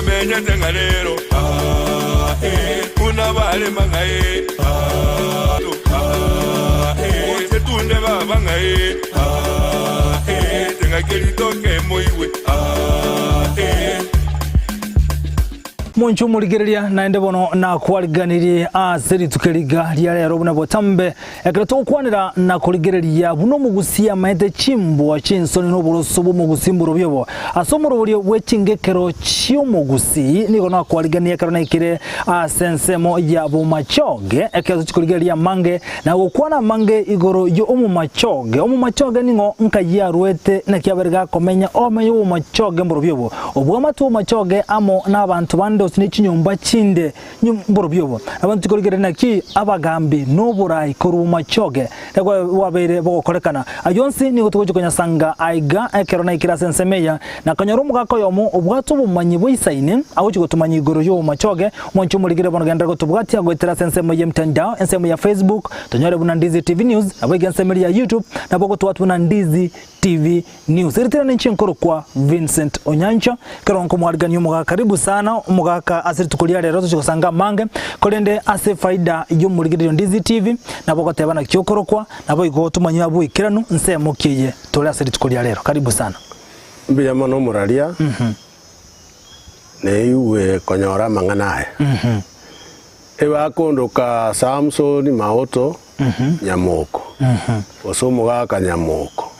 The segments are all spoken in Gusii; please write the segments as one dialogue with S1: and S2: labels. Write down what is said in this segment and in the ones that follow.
S1: Tomenyete ng'a rero, ah, eh, buna barema ng'a eh, ah, to, ah, eh, gose tunde baba ng'a eh, ah, eh, teng'ake ritoke moigwe, ah, eh.
S2: Monche omorigereria, naende bono nakwariganirie ase rituko eriga ria rero buna botambe, ekero togokwanera na korigereria buna omogusi amaete chimbwa chi'ensoni na oboroso bw'omogusi mborobio obo. Ase omoroberio bwe chingekero chi'omogusi nigo nakwariganie ekero naikire ase ensemo ya bomachoge, ekero tochikorigereria amange na gokwana amange igoro y'omomachoge. Omomachoge ning'o nkai arwete naki abere gakomenya omenye bw'omomachoge mborobio obo. Obwamate bw'omomachoge amo nabanto bande gose ne chinyomba chinde mborobio obo. Nabo nchikorigereria naki abagambi na oborai korwa bomachoge bwabeire bogokorekana. Ayio onsi nigo togochia konyasanga aiga ekero naikire ase ensemo eye, na konyora omogaka oyomo obwate obomanyi bwaisaine agochia gotomanya igoro y'obomachoge. Mwanche omorigere bono genderera gotobwatia goetera ase ensemo y'emtandao, ensemo ya Facebook, tonyore buna Ndizi TV News, naboigo ensemo eria ya YouTube, nabo ogotwat buna Ndizi TV News. Eritera ninche nkorokwa Vincent Onyancha, ekero nkomwarigania omogaka karibu sana omogaka ase rituko ria rero tochia gosanga amange, korende ase efaida y'omorigererio Ndizi TV, nabo ogoteba naki okorokwa, naboigo tomanye abwo ikeranu nsemo ki eye tore ase rituko ria rero. Karibu sana.
S3: Mbuya mono omoraria, naigwe konyora amang'ana aya. Ebakondoka Samson Maoto Nyamoko, gose omogaka Nyamoko,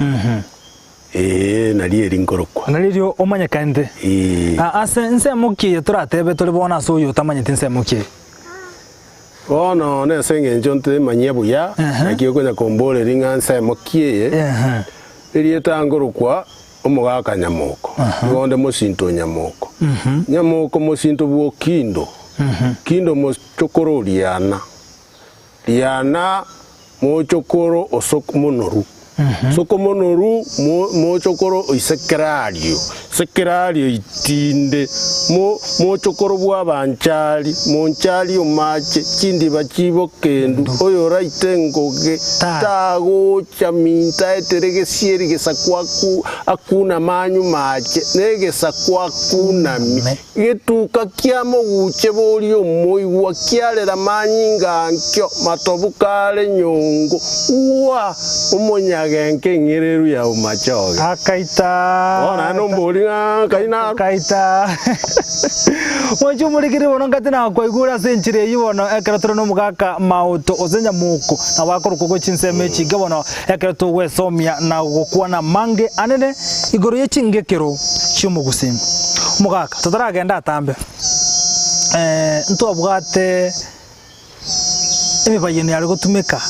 S3: ee nario eri nkorokwa.
S2: Nario erio omanyekanete.
S3: Ee.
S2: Ase ensemo ki eye toratebe tore bono ase oyo otamanyeti nsemo ki eye?
S3: Bono nese engencho ntemanyia buya, naki okonya komboreria ng'a nsemo ki eye, erieta nkorokwa Omogaka Nyamoko, nigo onde mosinto o Nyamoko. Nyamoko mosinto bw'Okindo, Kindo mochokoro o Riana, Riana mochokoro o Sokomonoru, Sokomonoru mochokoro o Isekerario, Isekerario Itinde, mochokoro bw'Abanchari, Monchari omache chindiba chi'bokendu, oyoraite ngoge tagocha minto aetere gesieri gesaku akuname anywe mache, negesaku akunamie. Getuka kia moguche boria omoigwa kiarera manyinga ankio, matobu kare nyongo, ua omonyagenka eng'ereru ya omachoge.
S2: Akaita.
S3: Bono naende nombori ng'a nkai naro.
S2: Akaita. Mwanche omorikiri bono ngati nakwaigure ase enchera eyio bono ekero tore nomogaka Maoto ose Nyamoko nabo akorokwa gochia chinsemo echi iga bono ekero togwesomia na gokwana amange anene igoro ye chingekero chi'omogusii. Omogaka, totaragenda atambe, ntwabwate emebayeno yare gotumeka,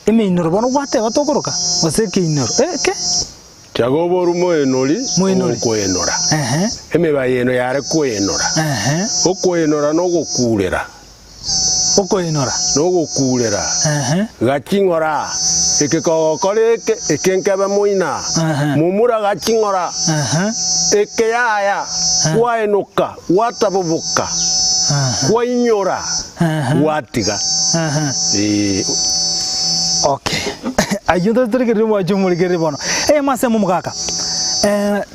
S2: emeinoro bono gwateba tokoroka gose ekeinoro, eke?
S3: Tiaga oboru moenori
S2: Moenori.
S3: ogokoenora.
S2: Ehe.
S3: Emebayeno yare koenora.
S2: Ehe.
S3: Okoenora nogokurera.
S2: Okoenora.
S3: Nogokurera.
S2: Ehe.
S3: Gaki ng'ora, eke kogokora eke, eke nkebe moina.
S2: Ehe.
S3: Momura gaki ng'ora,
S2: Ehe.
S3: eke yaya, gwaenoka, gwataboboka,
S2: Ehe.
S3: kwainyora,
S2: Ehe.
S3: gwatiga.
S2: Ehe.
S3: Ee.
S2: Okay. Ayio ntari torigereria omwancho omorigereria bono. Eyemo ase eyemo omogaka,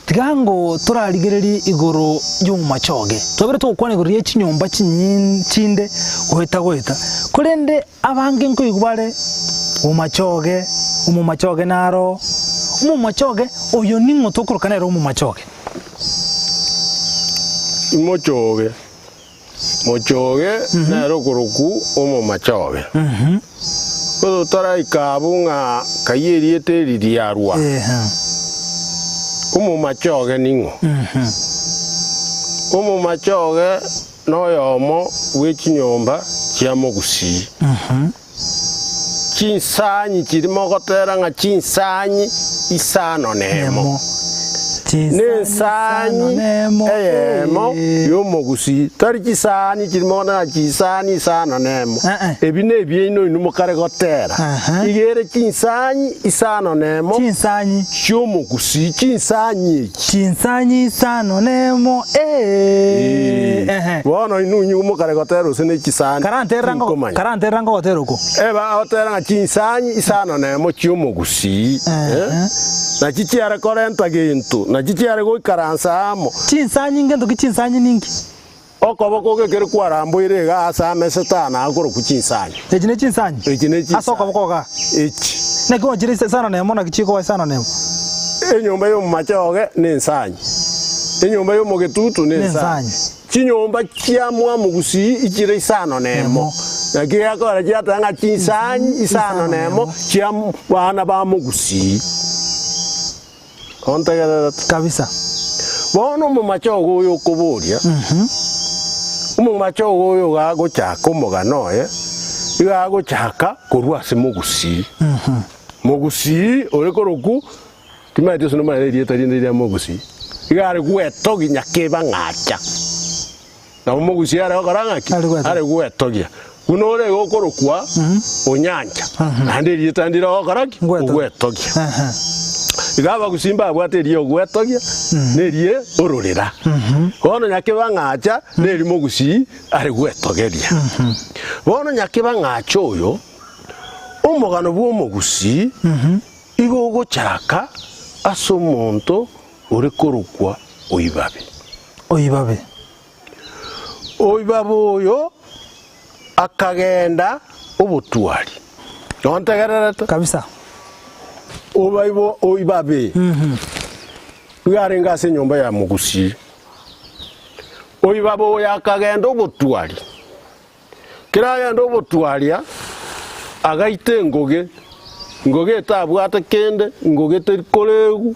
S2: tiga ngo torarigererie igoro y'omomachoge. Twabere togokwana igoro ye chinyomba chinyin chinde goeta goeta, korende abange nkoigwa bare omomachoge, omomachoge naro, omomachoge oyo ning'o tokoroka nere omomachoge?
S3: Imochoge. Mochoge nere okorokwa omomachoge. Gose totaraika abwo ng'a kai erieta eri riarwa. Omomachoge ning'o? Omomachoge noyomo bwe chinyomba chia Mogusii. Chinsanyi chiria mogotera ng'a chinsanyi isano nemo, nensanyi eyemo y'omogusii, tari chisani chiria mogotera ng'a chisani isano nemo, ebi nebiaino inwe mokare gotera, iga ere chinsanyi isano nemo chi'omogusii, chinsanyi echi.
S2: Chinsanyi isano nemo, ee. Ehe.
S3: Bono inwe inwe mokare gotera ose ne chisani,
S2: Karanterera ngo
S3: tinkomanya.
S2: karanterera ngogotera oko.
S3: Eba agotera ng'a chinsanyi isano nemo chi'omogusii,
S2: Ehe.
S3: nachi chiare korenta gento, nachi chiare goikaransa amo.
S2: Chinsanyi ngento ki chinsanyi ninki?
S3: Okoboko gekere kwaramboire iga ase amesete aa nakorokwa chinsanyi.
S2: Echi ne chinsanyi?
S3: Echi ne
S2: Ase okoboko
S3: chinsanyi.
S2: igaa?
S3: Echi.
S2: Naki bono chire isano nemo naki chikoba isano nemo?
S3: Enyomba y'omomache oge nensanyi, enyomba y'omogetutu nensanyi.
S2: Nensanyi.
S3: Chinyomba chia mwamogusii ichire isano nemo.
S2: Nemo.
S3: Naki gekogera chiateba ng'a chinsanyi isano nemo chia bana ba mogusii. Ontegererete?
S2: Kabisa.
S3: Bono omomache ogo oyo okoboria, omomache ogo oyo iga agochaka omogano oye, iga agochaka korwa ase mogusii. Mogusii ore korokwa, timanyeti gose nomanyete erieta rinde ria mogusii, iga are gwetogia nyakebang'acha. Nabo mogusii are gokora ng'aki?
S2: Are gwetogia.
S3: Are gwetogia. Buna ore iga okorokwa Onyancha, naende erieta ndire ogokora ki?
S2: Ngwetogia.
S3: Ogwetogia.
S2: Ehe.
S3: Iga abagusii mbabwate eria ogwetogia, na eria ororera. Bono nyakebang'acha neri mogusii are gwetogeria. Bono nyakebang'acha oyo, omogano bw'omogusii igo ogochaka ase omonto ore korokwa Oibabe.
S2: Oibabe.
S3: Oibabe oyo akagenda obotwari. Nontegererete?
S2: Kabisa.
S3: Obaibo oibabe nigo arenge ase enyomba ya Mogusii. Oibabe oyo akagenda obotwari. Kera agenda obotwaria, agaita engoge, engoge etabwate kende, engoge teri koregu.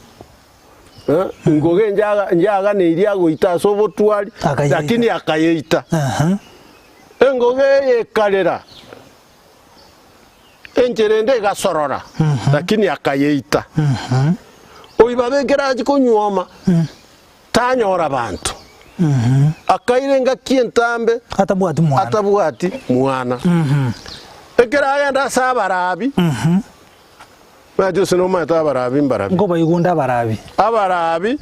S3: Ngoge njaganeirie agoita ase obotwari,
S2: Akayeita.
S3: lakini akayeita.
S2: Aha.
S3: Engoge eye ekarera, enchera ende egasorora, lakini akayeita. Oibabe ekero achia konyuoma, tanyora abanto. Akaira engaki entambe
S2: Atabwati mwana.
S3: atabwati mwana. Ekero agenda ase abarabi, Omanyete gose nomanyete abarabi mbarabi?
S2: Nkobaigunda abarabi.
S3: Abarabi,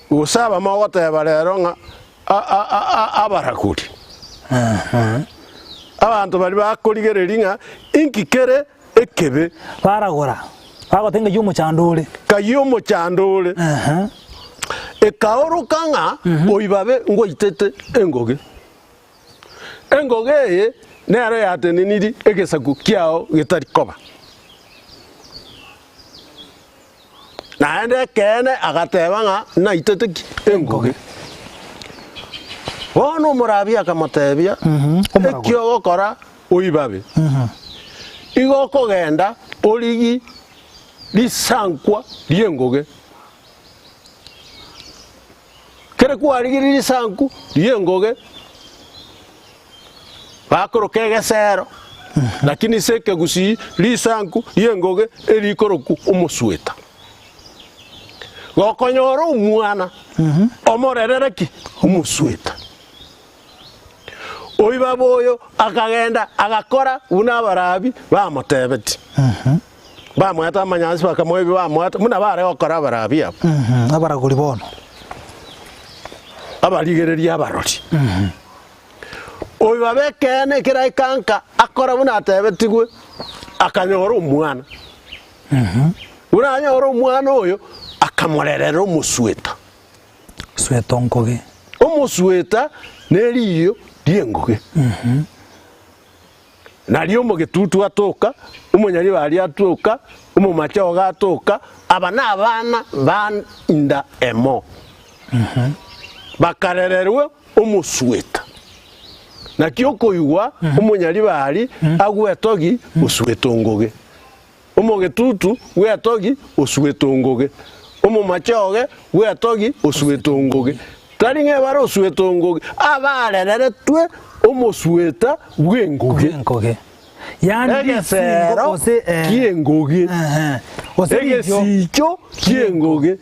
S3: gose abamo ogoteba rero ng'a abaragori. Abanto baria bakorigereria ng'a inki kere ekebe.
S2: Baragora, bagoteba ng'ai omochando ore.
S3: Ng'ai omochando ore. Ekaoroka ng'a oibabe ngwaitete engoge. Engogo eye nero yatenenirie egesaku kiao getari koba. Naende ekeene agateba ng'a naitete ki? Engoge. Bono omorabi akamotebia, Eki ogokora oibabe. Igo okogenda origi risankwa ri'engoge. Kere kwarigirie risanku ri'engoge, bakoroka egesero, lakini ase ekegusii risanku ri'engoge erikorokwa omosweta. Gokonyora omwana, omorerere ki? Omosweta. Oibaba oyo akagenda agakora buna abarabi bamotebetie. Bamoete amanyansi bakamoa ebi bamoete, buna bare gokora abarabi abwo.
S2: Abaragori bono.
S3: Abarigereria abarori. Oibaba ekeene ekeraika nka akora buna atebetigwe, akanyora omwana. Buna anyore omwana oyo, akamorerera omosweta.
S2: Sweta onkoge.
S3: Omosweta neriiyo ri'engoge. Nario omogetutu atoka, omonyaribari atoka, omomachoge atoka, aba nabana ba inda emo, bakarererwa omosweta. Naki okoigwa omonyaribari agwetogi osweta ongoge. Omogetutu bw'etogi osuete ongoge, omomachoge bw'etogi osuete ongoge, tari ng'a ebare osuete ongoge, abarereretwe omosueta bw'engoge.
S2: Bw'engoge. Yaani risingo
S3: Egesero
S2: gose eh,
S3: ki'engoge,
S2: ehe, gose ritio
S3: egesicho ki'engoge.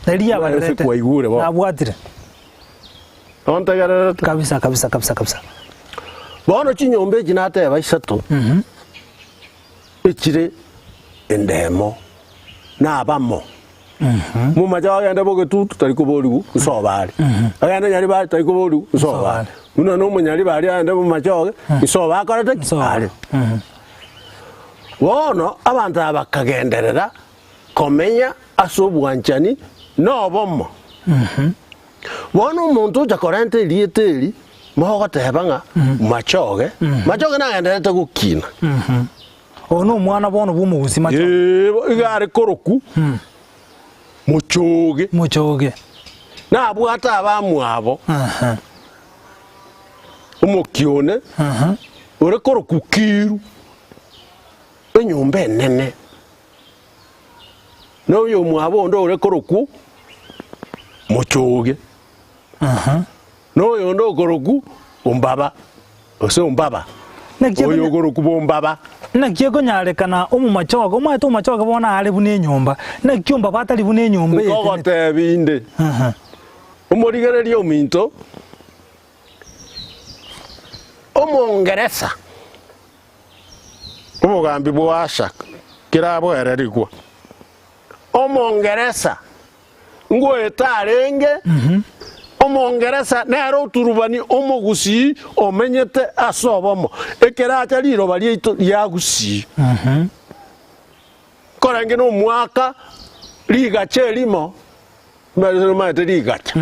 S2: riria
S3: Ase
S2: abarerete.
S3: kwaigure bono.
S2: Nabwatire.
S3: Nontegererete?
S2: Kabisa kabisa kabisa kabisa.
S3: Bono chinyomba echi nateba isato, echire endemo, na abamo. Momache agende bogetutu tari koborigwa nsobo are. Agende Nyaribari tari koborigwa nsobo are. Buna na omonyaribari agende bomachoge nsobo akorete ki? Are. Bono abanto aba bakagenderera komenya ase obwanchani na obomo. Bono omonto ocha korenta erieta eri, mogoteba ng'a Machoge, Machoge nagendererete gokina.
S2: Oyo nomwana bono bw'omogusii Machoge.
S3: Ee, bo- iga are korokwu Mochoge.
S2: Mochoge.
S3: Nabwate abamwabo,
S2: Aha.
S3: omokione,
S2: Aha.
S3: ore korokwu Kiru, enyomba enene. Na oyomwabo onde ore korokwu Mochoge.
S2: Aha.
S3: Na oyonde okorokwu Ombaba, gose Ombaba,
S2: Naki
S3: oyo
S2: ekonya-
S3: okorokwu Bombaba.
S2: Naki ekonyarekana omomachoge, omanyete omomachoge bono are buna enyomba, naki ombaba atari buna enyomba eyetenete.
S3: Nkogotebia inde,
S2: Aha.
S3: omorigereria ominto, Omongeresa, obogambi bwa Asa keraboererigwa, Omongeresa Ngoeta arenge, Omongeresa nere oturubani omogusii omenyete ase obomo, ekeracha riroba riaito ria Gusii. Korenge nomwaka rigacha erimo, maete rigacha,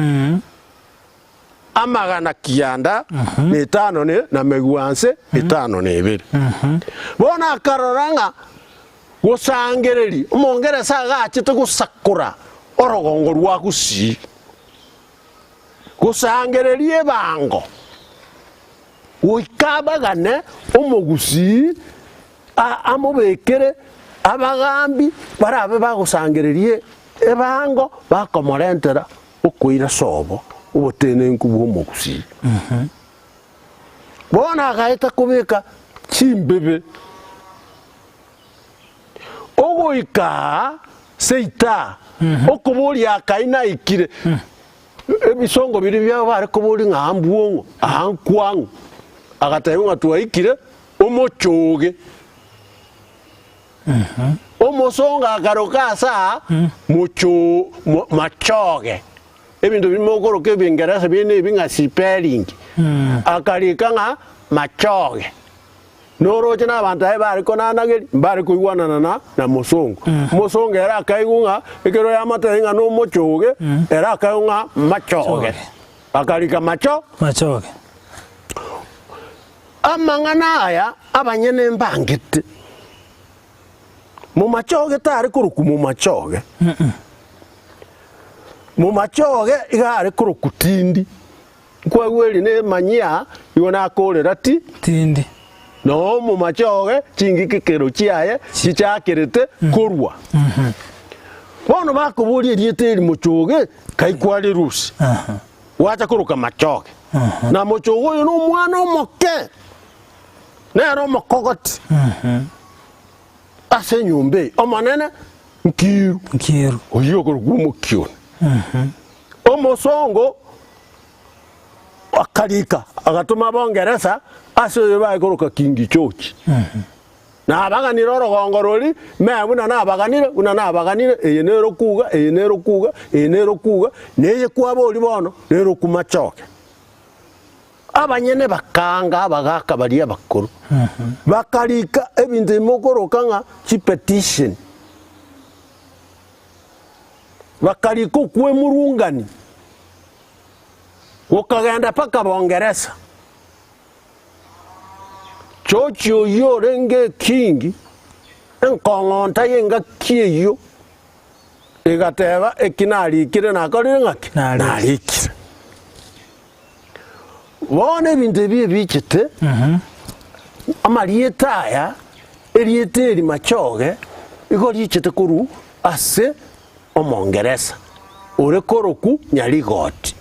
S3: amagana kianda na etano na megwanse etano na ebere. Bono akarora ng'a Gosangereria, Omongeresa agachete gosakora orogongo rwa Gusii. Gosangereria ebango, goika abagane omogusii amobekere abagambi barabe bagosangereria ebango bakomorentera okoira sobo obotenenku bw'omogusii. Bono agaeta kobeka chimbebe. Ogoika aa seita, okoboria akai naikire, ebisongo biria biabo bare koboria ng'a aa mbwong'o, aa nkwang'o, agatebigwa ng'a twaikire omochoge. Omosongo akaroka ase aa mochoo mo machoge, ebinto biria mokoroka ebingeresa bire nebi ng'a spelling, akarika ng'a machoge. Noroche nabanto aye bare konanageria, mbare koigwanana na na mosongo. Omosongo ere akaigwa ng'a ekero yamatebia ng'a nomochoge, ere akaigwa ng'a machoge. Akarika macho.
S2: Machoge.
S3: Amang'ana aya abanyene mbangete. Momachoge tare korokwa momachoge. Momachoge iga are korokwa tindi. Nkwegwa eri nemanyia, igo nakorera ti.
S2: Tindi.
S3: Noo momachoge chingikikero chiaye chichakerete korwa. Bono bakoboria erieta eri mochoge, kai kwarirusia? Gwacha koroka machoge. Na mochoge oyo nomwana omoke, nere omokogoti ase enyomba eye. Omonene nkiru.
S2: Nkiru.
S3: Oyio okorokwa omokioni. Omosongo akarika agatoma Abongeresa ase oyo baye koroka King George. Nabaganire orogongo rori, mee buna nabaganire, buna nabaganire, eye nero kuga, eye nero kuga, eye nero kuga, na eye kwaboria bono nero kumachoge. Abanyene bakaanga abagaaka baria abakoro, bakarika ebinto ebi mokoroka ng'a chipetition. Bakarika okwemurungania gokagenda mpaka Bongeresa. George oyio orenge ekingi, enkong'onta y'engaki eyio, egateba eki narikire nakorire ng'aki? Narikire. Bono ebinto ebi ebichete, amarieta aya, erieta eri machoge, igo riichete korwa ase Omongeresa ore korokwa Nyarigoti,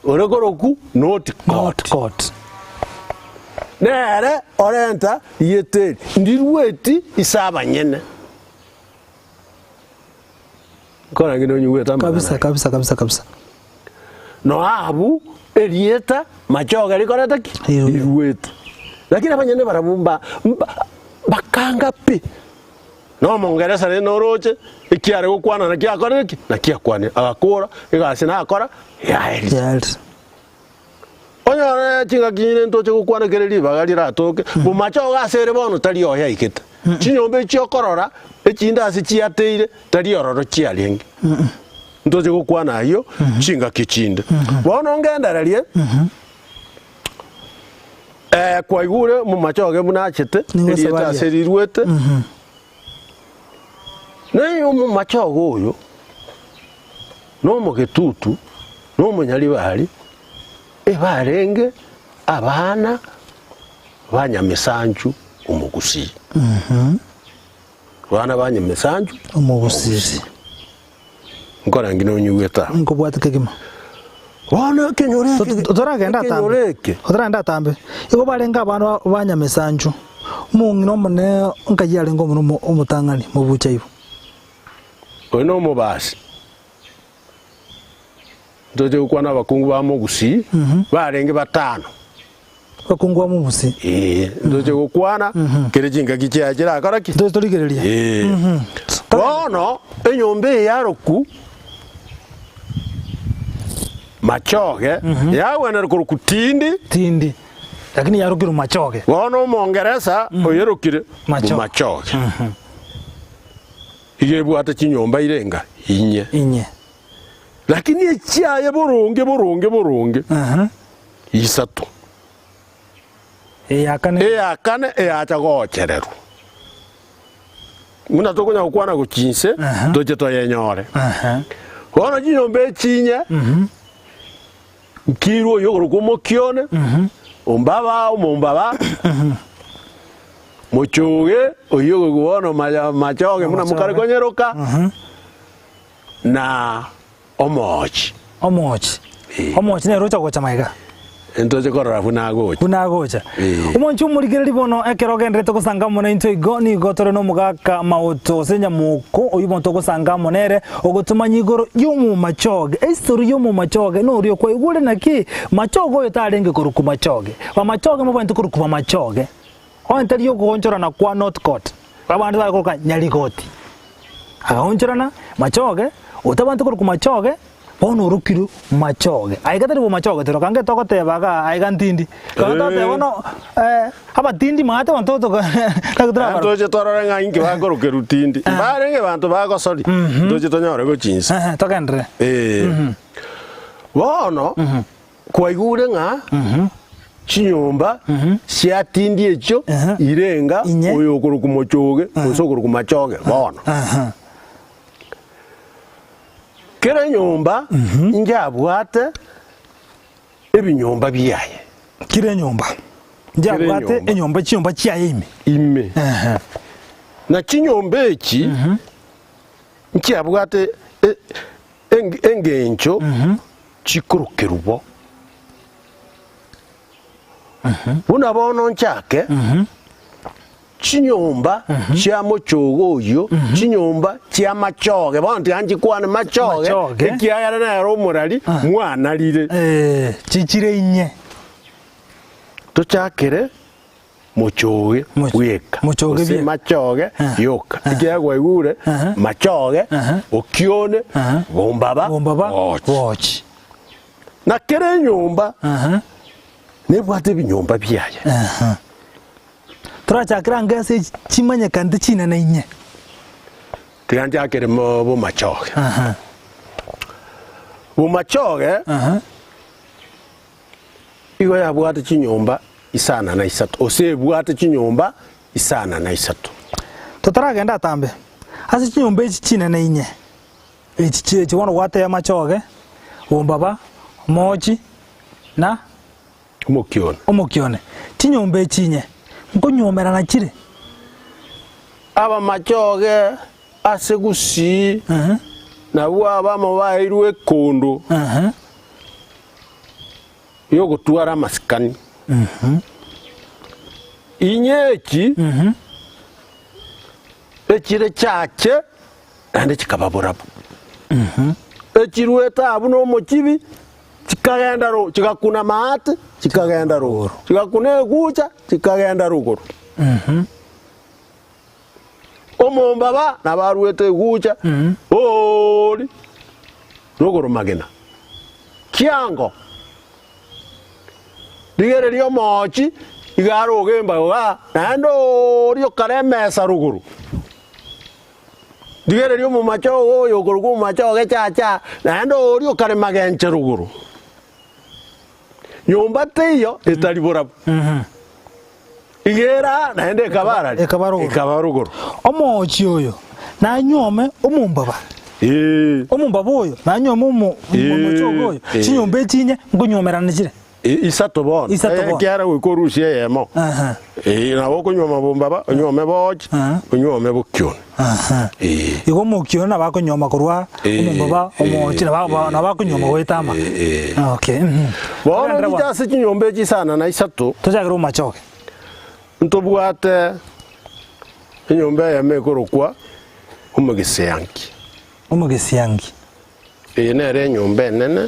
S3: ore korokwa Northcott. Nere orenta rieta eri, ndirueti ise abanyene. Nkorang'ina nonyigwete amang'ana
S2: Kabisa,
S3: aya.
S2: kabisa, kabisa, kabisa.
S3: Noabu erieta machoge rikorete ki?
S2: Riruete.
S3: Riruete. Lakini abanyene barabwo mba, mba, bakanga pi. Na omongeresa rende noroche, ekiare gokwana naki akorire ki? Naki akwanire. Agakora, egasi nakora, yaerire.
S2: Yaerire.
S3: Onyore chingaki nyine ntoche gokwana kere ribaga riratoke, bomachoge ase ere bono tari oyo aikete. Chinyomba echi okorora, echinde ase chiateire, tari ororo chiarenge. Ntoche gokwana ayio chingaki chinde. Bono ngendererie, kwaigure omomachoge buna achete,
S2: Nigo
S3: erieta
S2: Sabaria.
S3: ase riruete, Naye omomachoge oyo, na omogetutu, na omonyaribari, ebarenge abana ba Nyamesanchu omogusii. Abana ba Nyamesanchu
S2: Omogusii.
S3: Nkorangi nonyigwete aba.
S2: Nkobwate kegima.
S3: Bono ekenyoro eke,
S2: Otoragenda
S3: ekenyoro
S2: atambe.
S3: eke.
S2: Otoragenda atambe. Igo barenge abana ba- ba Nyamesanchu. Omong'ina omone nkai arenge omone omo- omotang'ani mobucha ibo.
S3: Oyo na omobasi. Ntoche gokwana abakungu ba mogusii, barenge batano.
S2: Abakungu ba mogusii.
S3: Ee, ntoche gokwana kere chingaki chiaye chirakora ki?
S2: Ntoche torigereria.
S3: Ee. Bono enyomba eye yaroku Machoge, yagwenerwa korokwa Tindi.
S2: Tindi. Lakini yarokirwe Machoge.
S3: Bono omongeresa oyerokire
S2: Machoge.
S3: Machoge. Iga ebwate chinyomba irenga inye.
S2: Inye.
S3: Lakini echiaye boronge boronge boronge isato.
S2: Eya kane.
S3: Eya kane eyacha gochererwa. Buna tokonya gokwana gochia inse, toche toyenyore. Bono chinyomba echi inye, nkirwe oyio okorokwa omokione, ombaba omombaba, mochoge oyio okorokwa bono machoge buna mokare konyeroka. Na omoochi.
S2: Omoochi.
S3: Ee.
S2: Omoochi nere ocha gocha magega.
S3: Ntoche korora buna agocha.
S2: Buna agocha.
S3: Ee.
S2: Omonche omorigereria bono ekero ogenderete gosanga amo naintwe igo, nigo tore nomogaka maoto gose nyamoko oyio bono togosanga amo nere, ogotomanya igoro y'omomachoge. Ehistory y'omomachoge noria okwaigure naki machoge oyo tarenge korokwa machoge. Bamachoge mobwenerete korokwa bamachoge. Onye tari ogoonchorana kwa Northcote, abande bare koroka Nyarigoti. Agaonchorana Machoge, otabwate korokwa Machoge, bono orokirwe Machoge. Aiga tari bomachoge toroka ange togoteba igaa aiga ntindi. Ekero togoteba bono abatindi maate abanto totoka naki torabaroke.
S3: Ntoche torore ng'a inki bakorokerwa tindi. Mbarenge abanto bagosori, ntoche tonyore gochia inse.
S2: Ehe, togenderere.
S3: Ee. Bono, Kwaigure ng'a chinyomba chiatindi echio irenga
S2: Inye.
S3: oyo okorokwa mochoge gose okorokwa machoge bono. Kera enyomba injabwate ebinyomba biaye.
S2: Kera enyomba njabwate
S3: Kera enyomba.
S2: enyomba chinyomba chiaye ime.
S3: Ime. Na chinyomba echi nchiabwate engencho chikorokerwa bo. Buna bono nchake chinyomba chia mochoge oyio, chinyomba chi'amachoge, bono tiga nchikwane machoge,
S2: Machoge.
S3: ekiagera nere omorari mwanarire.
S2: Eh, chichire inye.
S3: Tochakere mochoge
S2: Moch-
S3: bweka,
S2: mochoge
S3: gose
S2: bweka.
S3: machoge yoka, ekiagera kwaigure machoge, okione, bombaba,
S2: Bombaba,
S3: gochi.
S2: gochi.
S3: Na kera enyomba nebwate ebinyomba biaye.
S2: Torachakere ange ase echi chimanyekanete chinene inye.
S3: Tiga nchakere mo bomachoge. Bomachoge igo yabwate chinyomba isana na isato, gose ebwate chinyomba isana na isato.
S2: Totaragenda atambe, ase chinyomba echi chinene inye, echi chiechi bono gwateba machoge, bombaba, moochi, na
S3: Omokione.
S2: omokione. Chinyomba echi inye, nkonyuomerana chire.
S3: Abamachoge ase gusii, nabwo abamo baeirwe ekondo y'ogotwara amasikani. Inye echi echire chache naende chikaba borabu. Echiruete abwo nomochibi chikagenda ro chigakuna maate chikagenda rogoro, chigakuna egucha chikagenda rogoro. Omombaba nabo aruete egucha, oori rogoro magena. Kiango, rigereria omoochi iga aroge embago igaa, naende ooria okare emesa rogoro. Rigereria omomache ogo oyo okorokwa omomache o gechacha, naende ooria okare magenche rogoro. Nyomba teiyo etari borabu. Iga ere aa, naende ekaba arari,
S2: Ekaba rogoro.
S3: ekaba rogoro.
S2: Omoochi oyo nanyuome omombaba,
S3: Ee.
S2: omombaba oyo nanyuome omo-
S3: Ee,
S2: omomache ogo oyo,
S3: ee.
S2: chinyomba echi inye nkonyomerana chire.
S3: I- Isato bono.
S2: Isato bono.
S3: Ekiagera goika orusie eyemo.
S2: Aha.
S3: Ee, nabo okonyuoma bombaba, onyuome boochi,
S2: Aha.
S3: onyuome bokioni.
S2: Aha.
S3: Ee.
S2: Igo omokioni nabo akonyuoma korwa
S3: Ee,
S2: omombaba, omoochi nabo
S3: ee,
S2: nabo akonyuoma goeta ama.
S3: ee, ee.
S2: Okay. mhm.
S3: Bono
S2: Togenderere
S3: riche
S2: bono.
S3: ase chinyomba echi isano na isato,
S2: Tochakere omomachoge.
S3: ntobwate enyomba eyemo ekorokwa omogeseanki.
S2: Omogesiangi.
S3: Eye nere enyomba enene,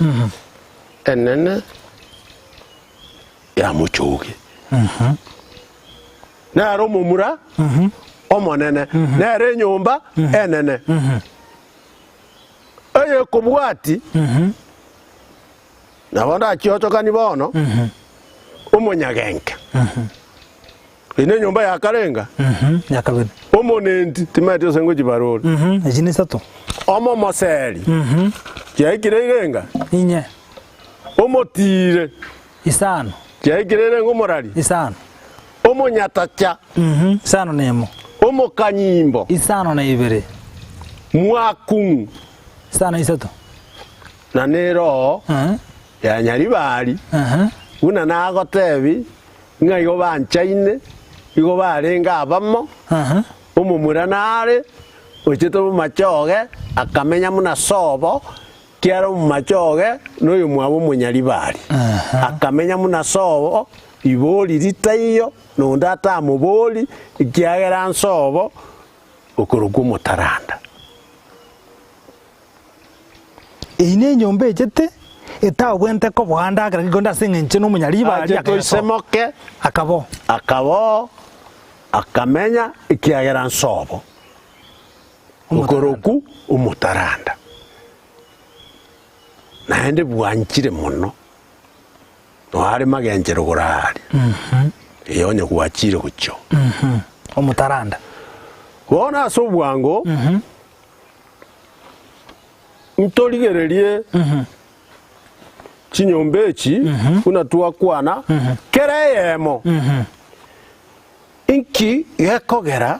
S3: enene ya mochoge. Nere omomura omonene, nere enyomba enene. Eyekobwati, nabo ndachiochokani bono, omonyagenke. Eye nenyomba ya karenga,
S2: Ya kabere.
S3: omonenti, timaeti ase ngochibarore.
S2: Echi nisato.
S3: Omomoseri, chiaikire irenga?
S2: Inye.
S3: Omotiire,
S2: Isano.
S3: chiaikire irenga omorari?
S2: Isano.
S3: Omonyatacha,
S2: Isano na emo.
S3: Omokanyimbo,
S2: Isano na ibere.
S3: Mwakung'u,
S2: Isano na isato.
S3: na nero ya Nyaribari, buna nagotebi, ng'a igo banchaine, igo barenge abamo, omomura nare, ochete bomachoge, akamenya buna sobo, kiara omomachoge noyomwabo omonyaribari. Akamenya buna sobo, ibori ritaiyo, na onde atamobori, ekiagera nsobo okorokwa omotaranda.
S2: Eyio nenyomba echete etagwenerete koboa ndagera gekonde ase eng'encho nomonyariba aria
S3: Ache
S2: akayasoa.
S3: toisemoke,
S2: Akaboo.
S3: akaboo, akamenya ekiagera nsobo,
S2: Omotaranda.
S3: okorokwa omotaranda. Naende bwanchire mono, noare magenchero goraaria, ee onye gwachire gochia oo.
S2: Omotaranda.
S3: Bono ase obwango, Ntorigererie chinyomba echi buna twakwana, kera eyemo. Inki gekogera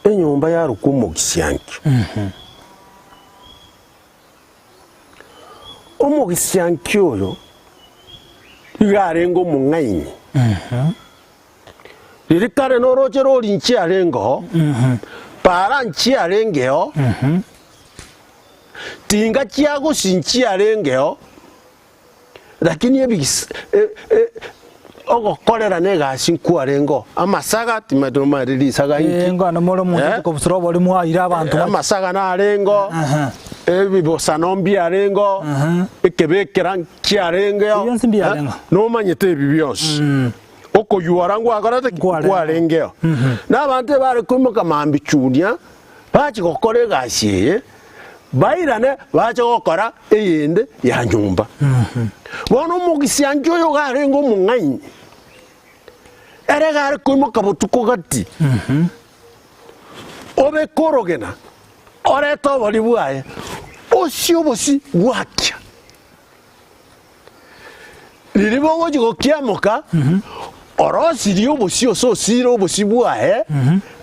S3: enyomba yarokwa omogisiankio? Omogisiankio oyo iga arenge omong'aini. Riria kare noroche rori nchiarengeo, para nchiarengeo, tinga chiagosi nchiarengeo, lakini ebigis e- e ogokorera na egasi nkwarengeo. Amasaga timanyeti nomanyete risaga inki.
S2: Eh, ngone more omonto
S3: Eh?
S2: okobusura obori mwaire abanto
S3: Eh, amasaga narengeo,
S2: Aha.
S3: ebibosano mbiarengeo,
S2: Aha.
S3: ekebekera nkiarengeo,
S2: Ebi bionsi mbiarengeo.
S3: eh, nomanyete ebi bionsi. Okoyuora ngwakorete ki?
S2: Nkwarengeo.
S3: Nkwarengeo. Na abanto ebare koimoka mambia chunia, bache gokora egasi eye, bairane bache gokora eyende ya nyomba. Bono omogisianki oyo iga arenge omong'aini, ere iga are koimoka botuko gati, obeke orogena, orete obori bwaye, osie obosie bwakia. Riria bogochia gokiamoka, orosirie obosio ase osiire obosio bwaye,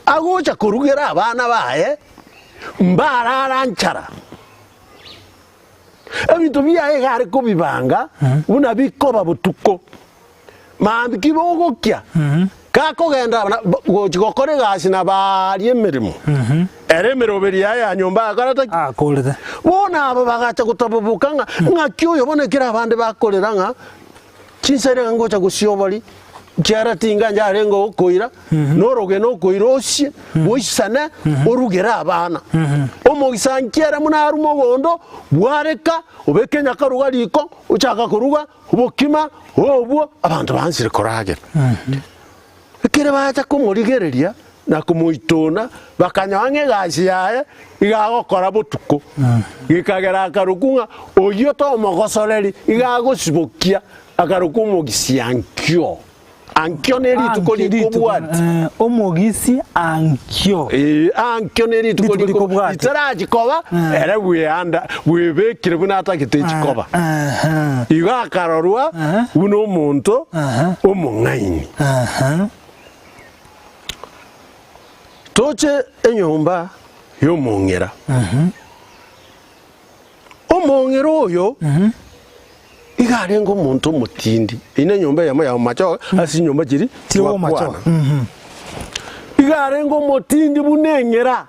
S3: agocha korugera abana baye, mbarara nchara. Ebinto biaye iga are kobibanga buna bikoba botuko. Mambia ki bogokia, gakogenda na gochia gokora egasi na baaria emeremo, ere emeroberi yaye ya nyomba akorete ki?
S2: Akorete.
S3: Bono aba bagacha gotaboboka ng'a ng'aki oyo bono ekero abande bakorera ng'a chinsa ere ngocha gosia obori, ekiagera tingancha arenge okoira, na orogena okoira osie, boisane, orugere abana. Omogisanki ere buna arwe mogondo, bwareka, obeke nyakaruga riko, ochaka koruga, Obokima obwo abanto baanchire koragera. Ekero bacha komorigereria, na komoitona, bakanyora ng'a egasi yaye iga agokora botuko. Gekagera akarokwa ng'a oyio tomogosoreri, iga agosibokia, akarokwa omogisia ankio. Ankio ne rituko
S2: Ankio rituko,
S3: rikobwatia.
S2: eh, omogisi ankio.
S3: Ee, ankio ne rituko
S2: Rituko
S3: riko
S2: rikobwatia.
S3: ritarachi koba, ere bweanda bwebekire buna atagete echi koba.
S2: Aha.
S3: Igo akarorwa buna omonto omong'aini.
S2: Aha.
S3: Toche enyomba y'omong'ira. Omong'ira oyo iga arenge omonto omotindi. Eyio nenyomba eyemo ya omomachoge ase chinyomba chiria
S2: Chiri omomachoge.
S3: twakwana. Iga arenge omotindi buna eng'era,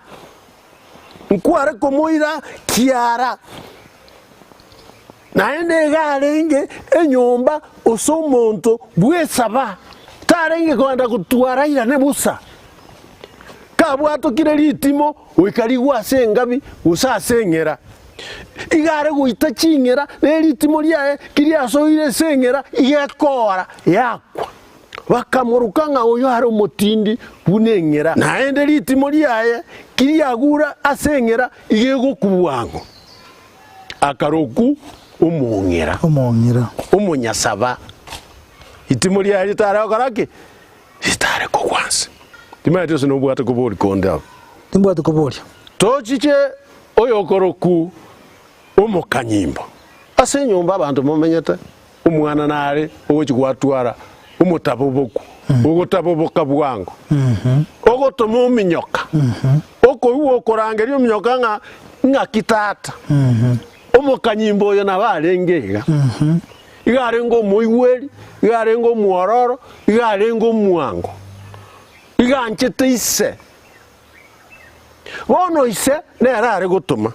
S3: nkware komoira kiara. Naende iga arenge enyomba ase omonto bw'esaba, tarenge kogenda gotwara airane bosa. Kabwatokire ritimo goika rigwe ase engabi gose ase eng'era. Iga are goita ching'era, ne ritimo riaye kiriasoire ase eng'era, iga ekoora, yakwa. Bakamoroka ng'a oyo are omotindi buna eng'era. Naende ritimo riaye kiriagure ase eng'era, iga egokwa bwango. Akarokwa omong'era.
S2: Omong'era.
S3: Omonyasaba. Ritimo riaye ritare gokora ki? Ritare kogwa nse. Timanyeti gose nobwate koboria konde abwo.
S2: Timbwati koboria.
S3: Tochiche oyokorokwa omokanyimbo. Ase enyomba abanto momenyete, omwana nare ogochia gwatwara omotaboboku, ogotaboboka bwango, ogotoma ominyoka, okoigwa okorangeria ominyoka ng'a ng'aki tata. Omokanyimbo oyo nabo arenge iga. Iga arenge omoigweri, iga arenge omwororo, iga arenge omwango, iga anchete ise. Bono ise nere are gotoma,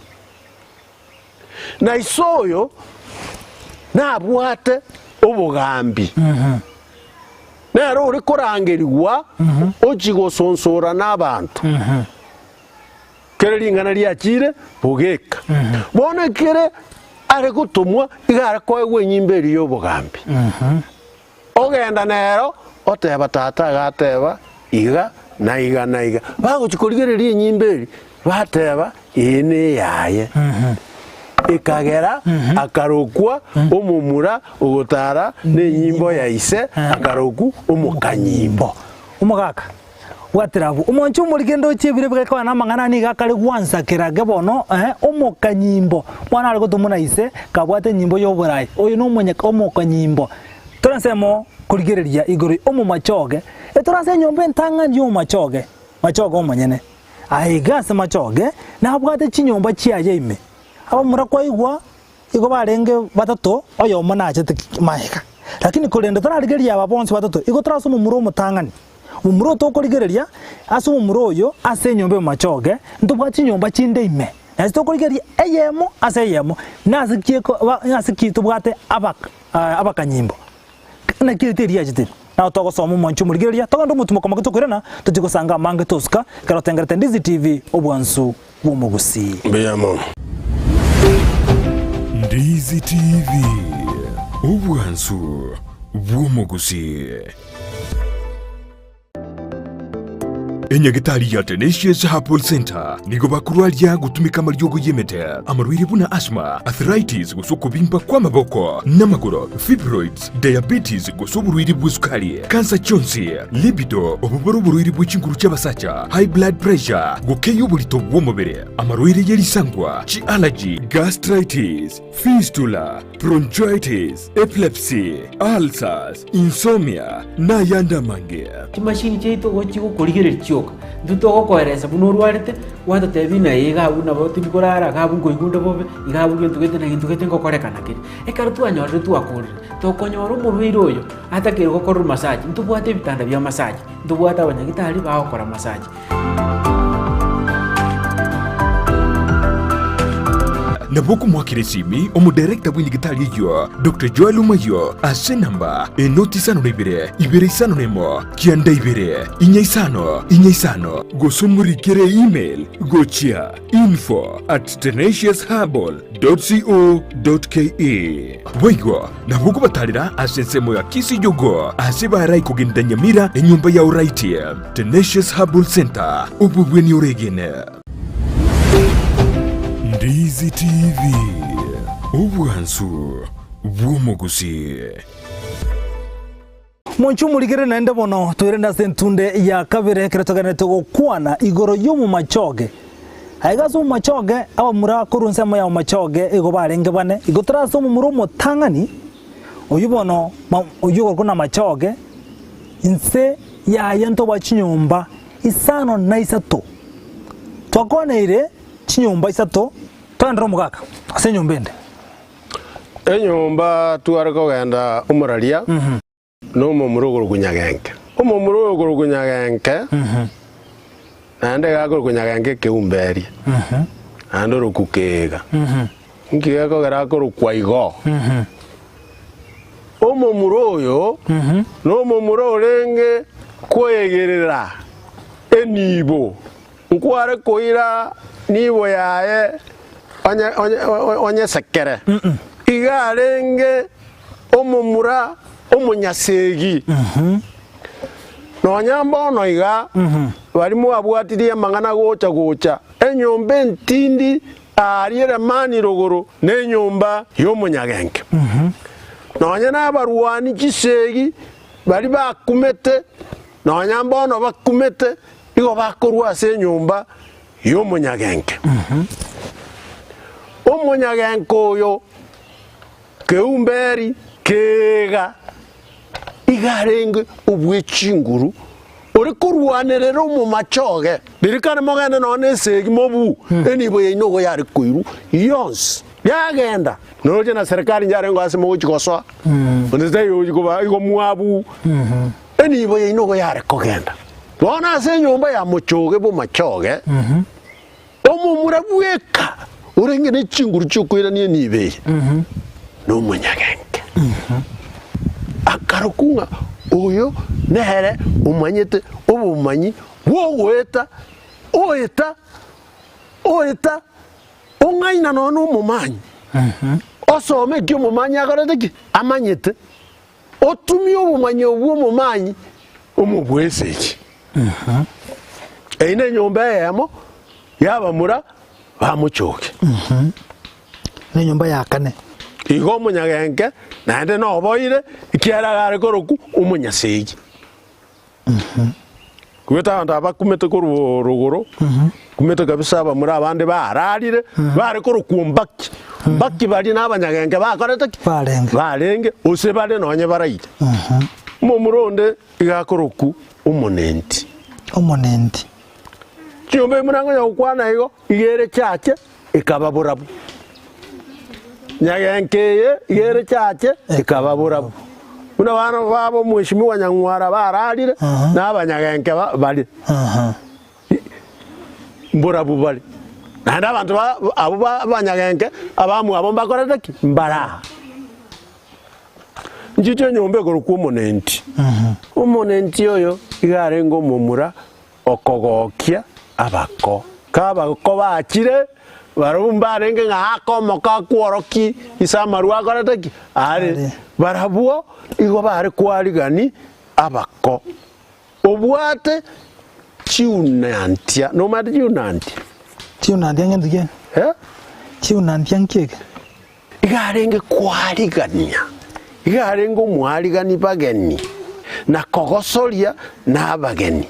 S3: na ise oyo nabwate obogambi, nere ore korangerigwa ochia gosonsora nabanto. Kera ring'ana riachire bogeka. Bono ekere are gotomwa iga are koegwa enyimba eria y'obogambi. Ogenda nero oteba tata agateba iga na iga na iga. Bagochia korigereria enyimba eria bateba eye neyaye. Ekagera akarokwa omomura ogotara nenyimbo ya ise akarokwa omokanyimbo.
S2: Omogaka. Bwatera abwo. Omonche omorike ndoche ebire bigaikwana namang'ana nigo akare gwansa kerage bono, eh, omokanyimbo. Mwana are gotomwa na ise, kabwate enyimbo y'oborai. Oyo nomonye omokanyimbo. Tore ensemo korigereria igoro omomachoge, etore ase enyomba entang'ani y'omomachoge, machoge omonyene. Aiga ase machoge, nabwate chinyomba chiaye ime. Abamura kwaigwa Igo barenge batato, oyomo nachete magega. Lakini korende torarigereria aba bonsi batato, igo tore ase omomura omotang'ani. Omomura oyo tokorigereria, ase omomura oyo, ase enyomba y'omomachoge, ntobwate chinyomba chinde ime. Naende tokorigereria eyemo ase eyemo, nase ki eko ba nase ki tobwate abak abakanyimbo. Naki eri teriachete. Nabo togosoma omwancho omorigereria, togende omotumo komoke tokoirana, tochie gosanga amange tosuka, ekero otengerete Ndizi TV, obwansu bw'omogusii.
S3: Mbuya mono.
S1: Ndizi TV, obwansu bw'omogusii. Enyagitari ya Tenacious Herbal Center nigo bakorwaria gotumeka amariogo y'emete, amarwaire buna asthma, arthritis gose okobimba kw'amaboko n'amagoro, fibroids, diabetes gose oborwaire bw'esukari, kansa chionsi, libido, obobore oborwaire bwe chinguru chi'abasacha, high blood pressure, gokeyia oborito bw'omobere, amarwaire ye risangwa, chi'allergy, gastritis, fistula, bronchitis, epilepsy, ulcers, insomnia, na ayande amange.
S4: Chimashini chiaito igo chigokorigereria chioka, intwe togokoeresa buna orwarete, gwatotebia ng'a ee iga abwo nabo tindi korara, iga abwo nkoigwa onde bobe, iga abwo gento gete na gento gete ngokorekana kere. Ekero twanyorire twakorire, tokonyora omorwaire oyo atakeire gokorerwa massage, ntobwate ebitanda bia massage, ntobwate abanyagitari bagokora massage.
S5: Nabo okomoakera esimi omodarekta bw'enyigitari eyio, Doctor Joel Omayio, ase enamba enoti isano na ibere, ibere isano na emo, kianda ibere, inya isano, inya isano. Gose omorikere email gochia info at tenaciousherbal dot co dot ke. Boigo nabo okobatarera ase ensemo ya Kisii Jogoo ase barai kogenda Nyamira enyomba ya Oraiti, Tenacious Herbal Centre, obobweni oregene. Ndizi TV, obwansu bw'omogusii.
S2: Monche omorigere naende bono toirane ase entunde ya kabere ekero togenderete gokwana igoro y'omomachoge. Aiga ase omomachoge, abamura korwa ensemo ya omomachoge igo barenge bane, igo tore ase omomura omotang'ani, oyio bono oyio okorokwa namachoge, inse yaye ntoboa chinyomba isano na isato. Twakwaneire chinyomba isato, togenderere omogaka ase enyomba ende.
S3: Enyomba tware kogenda omoraria na omomura okorokwa Nyagenke. Omomura oyo okorokwa Nyagenke, naende iga akorokwa Nyagenke ekeumberia, naende orokwa Keega. Nki gekogera akorokwa igo? Omomura oyo nomomura orenge koegerera enibo. Nkware koira nibo yaye onyesekere. Iga arenge omomura omonyasegi. Nonya mbono iga baria mwabwatirie amang'ana gocha gocha, enyomba entindi aaria Remani rogoro nenyomba y'omonyagenke. Nonya nabarwani chisegi baria bakumete, nonya mbono bakumete, Nigo bakorua ase enyomba y'omonyagenke. Omonyagenke oyo keumberi keega iga arenge obwe chinguru, ore korwanerera omomachoge. Ririkane mogende nonya na esegi mobuu, enibo yaino igo yare koirwa yonsi yagenda. Noroche na serikali njarenge ase mogochi gosoa, onde taiyo ogochi kobaa igo mwabuu. Enibo yaino igo yare kogenda bono ase enyomba ya mochoge bw'amachoge, omomura bweka orenge ne chinguru chi'okoirania enibo eye, nomonyagenke. Akarokwa ng'a oyo nere omanyete obomanyi bw'ogoeta, oeta, oeta, ong'aina nonya nomomanyi, osome eki omomanyi akorete ki? Amanyete. Otumie obomanyi obwo omomanyi omobweseki. Eyio nenyomba eyemo y'abamura bamochoge.
S2: Nenyomba ya kane.
S3: Igo omonyagenke naende noboire, ekiagera iga are korokwa omonyasegi. Kobete abanto aba bakumete korwa rogoro, kumete kabisa abamura abande bararire, bare korokwa mbaki. Mbaki baria na abanyagenke bakorete ki?
S2: Barenge.
S3: Barenge, gose bare nonye baraire. Omomura onde iga akorokwa omonenti.
S2: Omonenti.
S3: Chinyomba ebi buna nkonya gokwana igo, iga ere chache ekaba borabu. Nyagenke eye iga ere chache ekaba borabu. Buna abana babo omweshimiwa Nyang'wara bararire, na abanyagenke bare mborabu bare. Naende abanto abwo abanyagenke abamwabo mbakorete ki? Mbare aa. Nchiche enyomba ekorokwa omonenti. Omonenti oyo iga arenge omomura Okogokia abako. Kabako bachire, barabwo mbarenge ng'a aka omoko akworokie ise amarwa akorete ki? Are. Barabwo igo bare kwarigani abako. Obwate chiunantia. Nomanyete chiunantia?
S2: Chiunantia ngento ki?
S3: Eh?
S2: Chiunantia nki eke?
S3: Iga arenge koarigania, iga arenge omoarigani bageni, na kogosoria nabageni.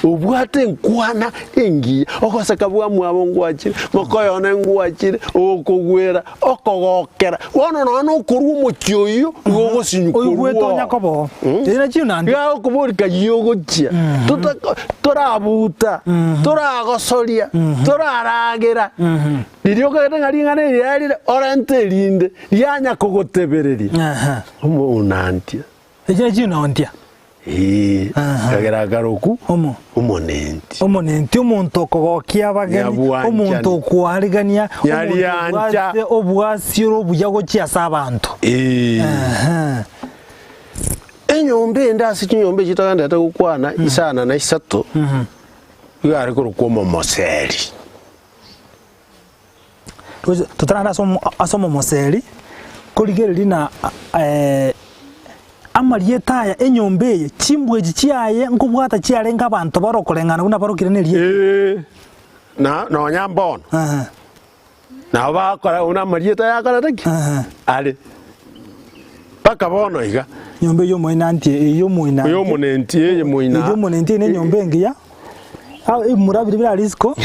S3: Obwate enkwana engiya, ogoseka bwamwabo ngwachire, mokoyone ngwachire, ogokogwera, okogokera. Bono nonya nokorwa omochie oyio, igo ogosinywa korwa
S2: Oigwete onya koba oo. Eye nachio naende.
S3: Iga agokoboria kayio ogochia, Tota- torabuta, toragosoria, toraragera. Riria okagete ng'a ring'ana eri riarire, orente erinde, rianya kogotebereria.
S2: Aha.
S3: Omounantia.
S2: Echio nachio naontia.
S3: Ee,
S2: Aha.
S3: kagera akaroku
S2: Omo.
S3: omonenti.
S2: Omonenti, omonto okogokia abageni,
S3: Nyabwanchani.
S2: omonto okwarigania, omonto
S3: Nyariancha.
S2: obwate obwasiore obuya gochia ase abanto.
S3: Ee.
S2: Aha.
S3: Enyomba ende ase chinyomba echi togenderete gokwana isana na isato, iga are korokwa omomoseri.
S2: Roche totarande ase omo ase omomoseri, korigereria na amarieta aya enyomba eye, chimbwa echi chiaye nkobwata chiarenge abanto bare okoreng'ana buna barokire na erieta.
S3: Ee, na nonya mbono,
S2: Ehe,
S3: nabo bagokora buna amarieta yakorete ki?
S2: Ehe.
S3: Are. Mpaka bono iga.
S2: Nyomba eyio omoinanti eyio omoinanti.
S3: Oyo omonenti eye moina.
S2: Eyio omonenti eye ne enyomba engiya. Ah, ebimura biria bire risiko.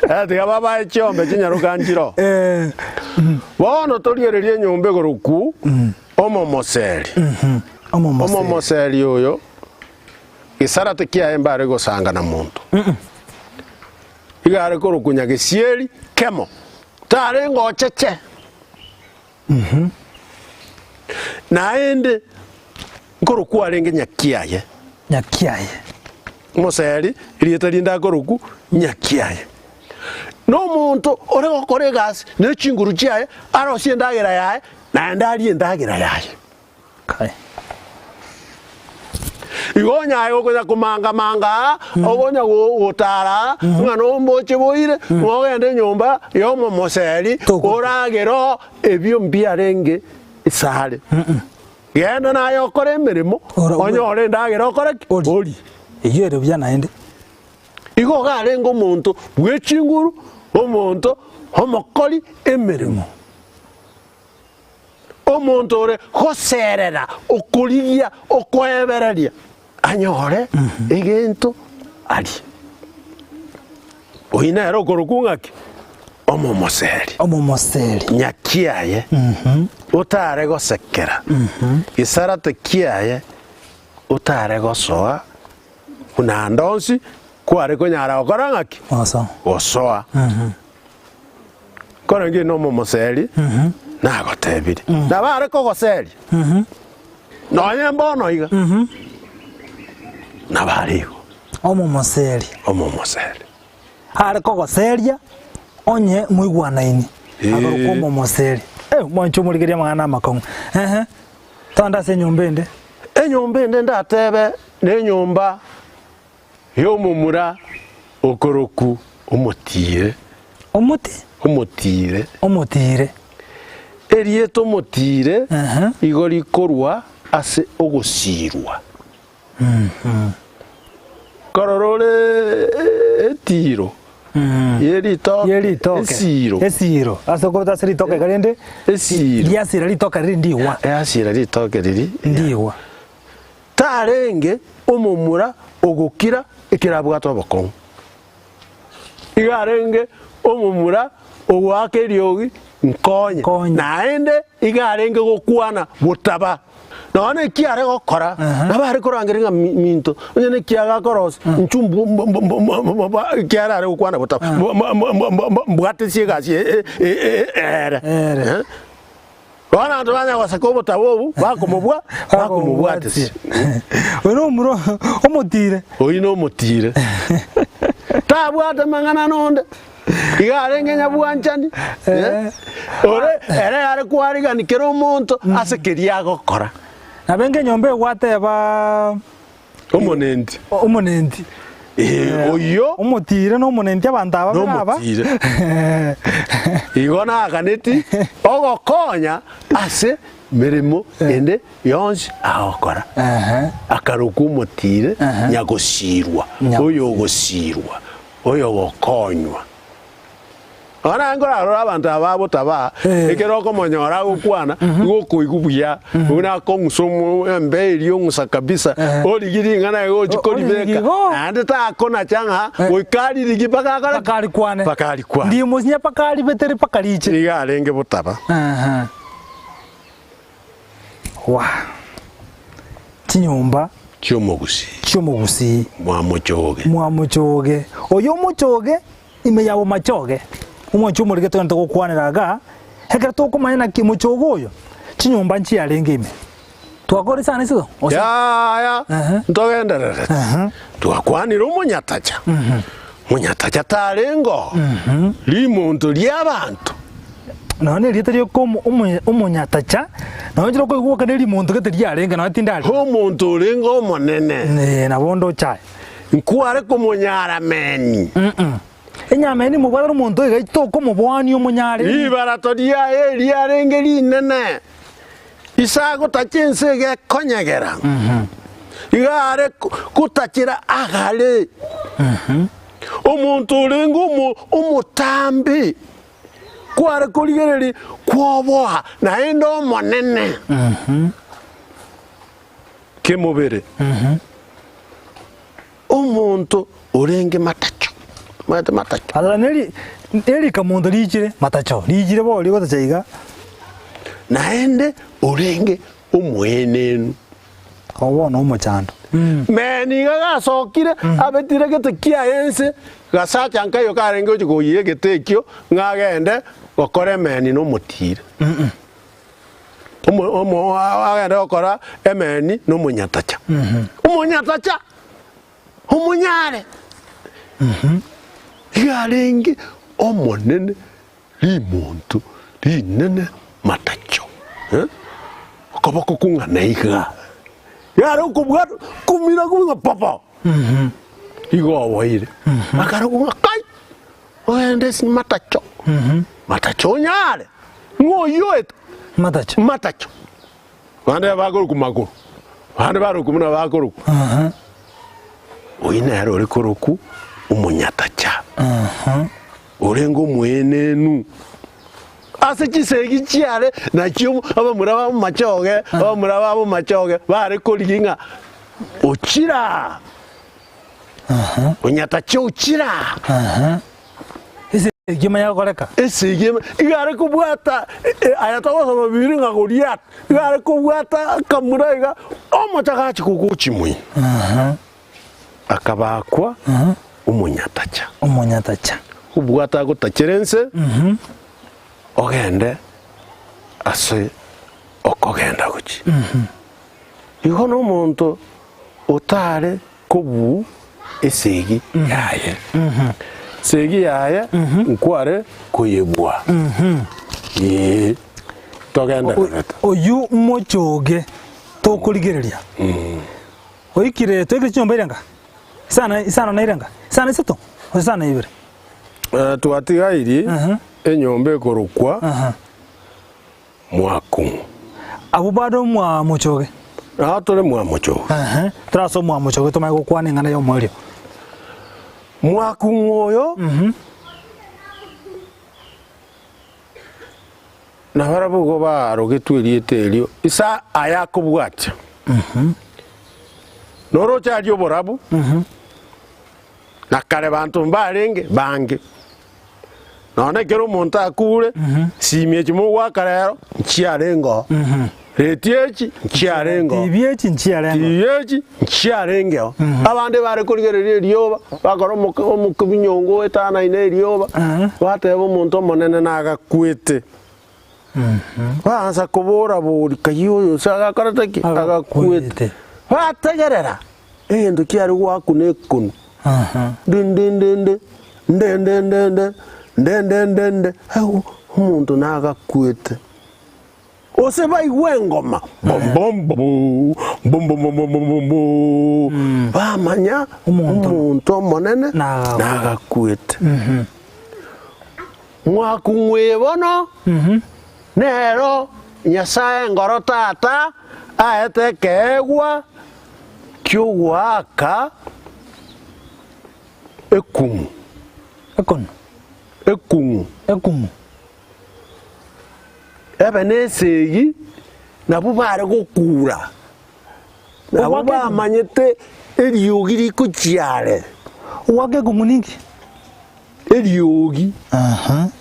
S3: Eh, tiga babae chiombe chinyaroka nchiro.
S2: Eh,
S3: Bono toriererie enyomba egoroku omomoseri.
S2: omomoseri.
S3: Omomoseri oyo gesarate kiaye mbare gosanga na monto. Iga are korokwa Nyagesieri kemo. Tarenge ocheche. Naende nkorokwa arenge Nyakiaye.
S2: Nyakiaye.
S3: Omoseri, erieta rinde akorokwa Nyakiaye. Nomonto ore gokora egasi ne chinguru chiaye, arosie endagera yaye, naende arie endagera yaye.
S2: Kai.
S3: Igo onye aye okonya komanga-manga aa, okonya gotara aa, ng'a nomboche boire, ng'a ogende enyomba y'omomoseri,
S2: Togocha.
S3: oragere oo, ebio mbiarenge isare. Genda naye okore emeremo,
S2: Ora-
S3: onyore endagera okore ki?
S2: Orie.
S3: Orie.
S2: Eyio ere buya naende.
S3: Igo iga arenge omonto bwe chinguru, omonto omokori emeremo. Omonto ore goserera okorigia okoebereria anyore egento arie. Oyio nere okorokwa ng'aki? Omomoseri.
S2: Omomoseri.
S3: Nyakiaye otare gosekera, gesarate kiaye otare gosoa buna ande onsi kware konyara gokora ng'aki?
S2: Gosoa.
S3: Gosoa. Korende nomomoseri, nagotebirie, nabo are kogoseria, nonye mbono iga, nabo are igo.
S2: Omomoseri.
S3: Omomoseri.
S2: Are kogoseria, onye moigwanaini, akorokwa omomoseri. Eh, mwanche omorigererie amang'ana amakong'u. Ehe, togende ase enyomba ende.
S3: Enyomba ende ndatebe nenyomba Y'omomura okoroku omotiire.
S2: Omoti?
S3: Omotiire.
S2: Omotiire.
S3: Erieta omotiire
S2: Ehe.
S3: igo rikorwa ase ogosiirwa. Korora ore etiiro ye ritoke,
S2: Ye ritoke.
S3: esiiro.
S2: Esiiro. Ase okobeta ase ritoke iga rende,
S3: Esiiro.
S2: riasira ritoke riri ndigwa.
S3: Yasira ritoke riri.
S2: Ndigwa.
S3: Tarenge omomura ogokira ekero abwate obokong'u. Igo arenge omomura ogoaka eriogi nkonye,
S2: Nkonye.
S3: naende igo arenge gokwana botaba. Nonya neki are gokora, nabo are korangeria ng'a mi- minto, onye neki agakorosia, inchuo mbu- mbu- mbu- mbu- mbu- mbu- mbu- ekiagera are gokwana botaba, mbu- mbu- mbu- mbu- mbu- mbu- mbwatesie egasi e- e- e- e- ere.
S2: Ere.
S3: Eh. Bono abanto banya goseka obotabo obo, bakomobua, bakomobwatesia.
S2: Oyo nomura omotiire.
S3: Oyio nomotiire. Tabwate mang'ana nonde. Iga arenge nyabwanchani, eh, ore ere are kwarigani kera omonto ase keria agokora.
S2: Nabo enga enyomba egwateba
S3: Omonenti.
S2: Omonenti.
S3: Ee, oyio.
S2: Omotiire na omonenti abanto aba bere aba.
S3: Nomotiire. Igo naganeti ogokonya ase meremo ende yonsi agokora. Akarokwa omotiire nyagosiirwa, oyogosiirwa, oyogokonywa. Bono naye nkorarore abanto aba abotaba, ekero okomonyora agokwana, nigo okoigwa buya, buna akong'usa omo embe eria ong'usa kabisa, origie ring'ana iga ochia koribeka, naende takonacha ng'a goika aririgie mpaka akore ki?
S2: Mpaka arikwane.
S3: Mpaka arikwane.
S2: Ndimosinya mpaka aribetere mpaka riche.
S3: Nigo arenge botaba.
S2: Wa! Chinyomba.
S3: Chi'omogusii.
S2: Chi'omogusii.
S3: Mwamochoge.
S2: Mwamochoge. Oyo omochoge. Ime ya bomachoge, omwancho omorike togende togokwanera igaa, ekero tokomanya naki mochoge oyo, chinyomba nchiarenge ime. Twakora isano isiko? Gose?
S3: Yaya,
S2: Ehe.
S3: ntogendererete. Twakwanire omonyatacha. Monyatacha tarengo rimonto ri'abanto.
S2: Nonya na erieta rioka omo- omo- omonyatacha, nonya nchire okoigwa oka ne rimonto gete riarenge nonya tindari.
S3: Omonto orenge omonene.
S2: Eh, nabo ndoche aye.
S3: Nkware komonyara meni.
S2: Enyameni mobwate omonto oyo iga tokomoboania omonyare.
S3: Ribarato riaye riarenge rinene. Ise agotacha ense iga ekonyegera, iga are gotachera agare. Omonto orenge omo omotambe, kware korigereria kwoboa naende omonene kemobere. Omonto orenge matacho, omanyete matacho?
S2: Arora neri nerikamonto riichire matacho, riichire borio rigotacha iga.
S3: Naende orenge omoenenu.
S2: Obo bono omochando.
S3: Meni iga gasokire, abetire gete kiaye ense, gasacha nkaiyo karenge gochia koyia egete ekio, ng'a agende gokora emeni nomotiire. Omo omo agende gokora emeni nomonyatacha. Omonyatacha! Omonyare! Iga arenge omonene rimonto rinene matacho, eh, okoboko kong'ana iga. Yare okobwata kumira kumira popo! Igo oboire. Akarokwa ng'a kai! Ogende ase matacho, matacho onyare, ng'a oyio oete
S2: Matacho.
S3: matacho. Bande bakorokwa magoro, bande barokwa buna bakorokwa. Oyio nere ore korokwa omonyatacha, orenge omoenenu ase chisegi chiare nachio abamura ba amachoge, abamura ba amachoge bare korigia ng'a ochire aa. Onyatache ochira.
S2: Esegi emanya gokoreka.
S3: Esegi eme iga are kobwata aya togosoma Bibilia ng'a Goliath, iga are kobwata akamura iga, omochaka agachi kogochia moino. Akabakwa omonyatacha.
S2: Omonyatacha.
S3: Obwate agotachere ense, ogende ase okogenda gochia. Igo nomonto otare kobuu esegi yaye. Esegi yaye nkware koyebua. Ee, togendererete.
S2: Oyio mochoge tokorigereria. Oikire toikire chinyomba irenga? Isano isano na irenga? Isano isato gose isano na ibere?
S3: Twatigairi enyomba ekorokwa Mwakong'u.
S2: Abwo bado mwamochoge.
S3: Nao tore mwamochoge.
S2: Ehe, tore ase omwamochoge tomanye gokwana eng'ana y'omoerio.
S3: Mwakong'u oyo nabarabwo igo barogetwe erieta erio ise aya akobwatia. Noroche aria oborabu, na kare banto mbarenge bange. Nonya ekero omonto akure, simi echi mogoaka rero nchiarenge oo, reti echi nchiarenge oo,
S2: TV echi nchiarenge oo.
S3: TV echi nchiarenge oo. Abande bare korigereria erioba, bakora omoke omokebinyongo oetanaine erioba, bateba omonto omonene nagakwete. Baansa kobora bori, kai oyo ase agakorete ki? Agakwete. Bategerera, egento kiare goakuna ekonu, ndindindindi, ndindindindi, ndindindindi, agwo omonto nagakwete. Gose baigwe engoma, bombombobo, bombombombombombo, bamanya
S2: Omonto
S3: omonto omonene
S2: nagakwete.
S3: nagakwete. Mwakung'we bono, nero Nyasae Engoro Tata aete ekeegwa ki'ogoaka ekung'u.
S2: Ekonu.
S3: Ekung'u.
S2: Ekung'u.
S3: Ebe nesegi, nabwo bare gokura, nabwo
S2: Ogoaka ekung'u.
S3: bamanyete eriogi rikochia are.
S2: Ogoaka ekung'u ninki?
S3: Eriogi.